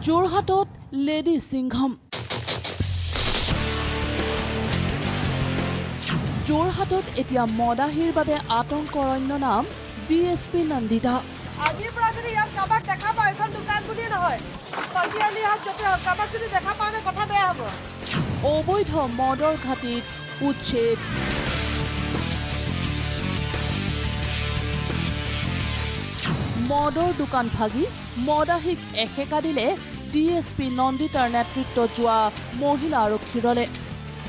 যোৰহাটত লেডী সিংঘম। যোৰহাটত এতিয়া মদাহীৰ বাবে আতংকৰ অন্য নাম ডিএছপি নন্দিতা। আজিৰ পৰা যদি ইয়াত কাৰোবাক দেখা পাওঁ, এইখন দোকান বুলিয়ে নহয়, চাৰিআলি হওক, য'তে হওক, কাৰোবাক যদি দেখা পাওঁ নে, কথা বেয়া হ'ব। অবৈধ মদৰ ঘাটিত উচ্ছেদ। মদৰ দোকান ভাগি মদাহীক এসেকা দিলে ডিএছপি নন্দিতাৰ নেতৃত্বত যোৱা মহিলা আৰক্ষীৰ দলে।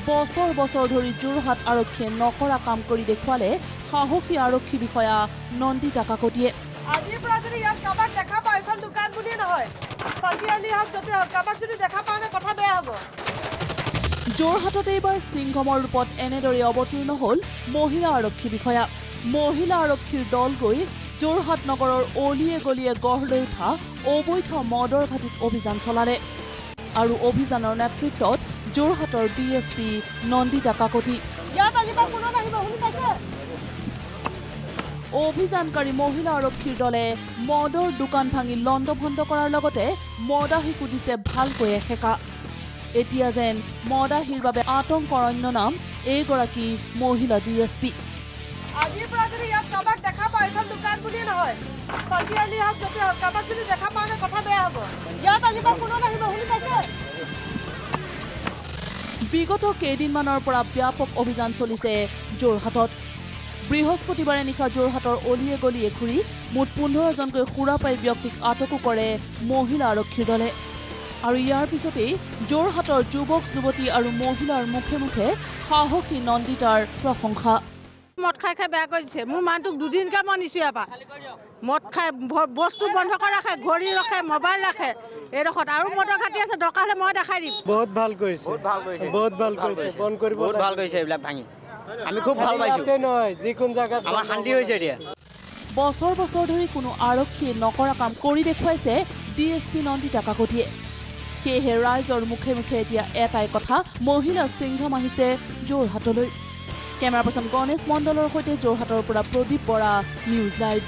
বছৰ বছৰ ধৰি যোৰহাট আৰক্ষীয়ে নকৰা কাম কৰি দেখুৱালে সাহসী আৰক্ষী বিষয়া নন্দিতা কাকতিয়ে। আজিৰ পৰা যদি ইয়াত কাৰোবাক দেখা পাওঁ, এইখন দোকান বুলিয়ে নহয়, চাৰিআলি হওক, য'তে হওক, কাৰোবাক যদি দেখা পাওঁ নে, কথা বেয়া হ'ব। যোৰহাটত এইবাৰ সিংঘমৰ ৰূপত এনেদৰে অৱতীৰ্ণ হ'ল মহিলা আৰক্ষী বিষয়া। মহিলা আৰক্ষীৰ দল গৈ যোৰহাট নগৰৰ অলিয়ে গলিয়ে গঢ় লৈ উঠা অবৈধ মদৰ ঘাটিত অভিযান চলালে আৰু অভিযানৰ নেতৃত্বত যোৰহাটৰ ডিএছপি নন্দিতা কাকতি। ইয়াত আজিৰ পৰা কোনো নাহিব, শুনি পাইছে? অভিযানকাৰী মহিলা আৰক্ষীৰ দলে মদৰ দোকান ভাঙি লণ্ড ভণ্ড কৰাৰ লগতে মদাহীকো দিছে ভালকৈ এসেকা। এতিয়া যেন মদাহীৰ বাবে আতংকৰ অন্য নাম এইগৰাকী মহিলা ডিএছপি। আজিৰ পৰা যদি ইয়াত কাৰোবাক দেখা পাওঁ, এইখন দোকান বুলিয়ে নহয়, চাৰিআলি হওক, য'তে হওক, কাৰোবাক যদি দেখা পাওঁ নে, কথা বেয়া হ'ব। ইয়াত আজিৰ পৰা কোনো নাহিব, শুনি পাইছে? বিগত কেইদিনমানৰ পৰা ব্যাপক অভিযান চলিছে যোৰহাটত। বৃহস্পতিবাৰে নিশা যোৰহাটৰ অলিয়ে গলিয়ে ঘূৰি মুঠ 15জনকৈ সুৰাপায়ী ব্যক্তিক আটকো কৰে মহিলা আৰক্ষীৰ দলে। আৰু ইয়াৰ পিছতেই যোৰহাটৰ যুৱক যুৱতী আৰু মহিলাৰ মুখে মুখে সাহসী নন্দিতাৰ প্ৰশংসা। মদ খাই খাই বেয়া কৰি দিছে। মোৰ মানুহটোক দুদিনকে মই নিছোঁ ইয়াৰ পৰা। মদ খাই বস্তু বন্ধ কৰি ৰাখে, ঘড়ী ৰাখে, মোবাইল ৰাখে এইডোখৰত। আৰু মদৰ ঘাটি আছে, দৰকাৰ হ'লে মই দেখাই দিম। বহুত ভাল কৰিছে। বহুত ভাল কৰিছে। বহুত ভাল কৰিছে, বন্ধ কৰিব বহুত ভাল লাগে। কৰিছে এইবিলাক ভাঙি, আমি খুব ভাল পাইছো। ইয়াতে নহয়, যিকোনো জাগাত। আমাৰ শান্তি হৈছে এতিয়া। বছৰ বছৰ ধৰি কোনো আৰক্ষীয়ে নকৰা কাম কৰি দেখুৱাইছে ডিএছপি নন্দিতা কাকতিয়ে। সেয়েহে ৰাইজৰ মুখে মুখে এতিয়া এটাই কথা, মহিলা সিংঘম আহিছে যোৰহাটলৈ। কেমেৰা পাৰ্চন গণেশ মণ্ডলৰ সৈতে যোৰহাটৰ পৰা প্ৰদীপ বৰা, নিউজ লাইভ।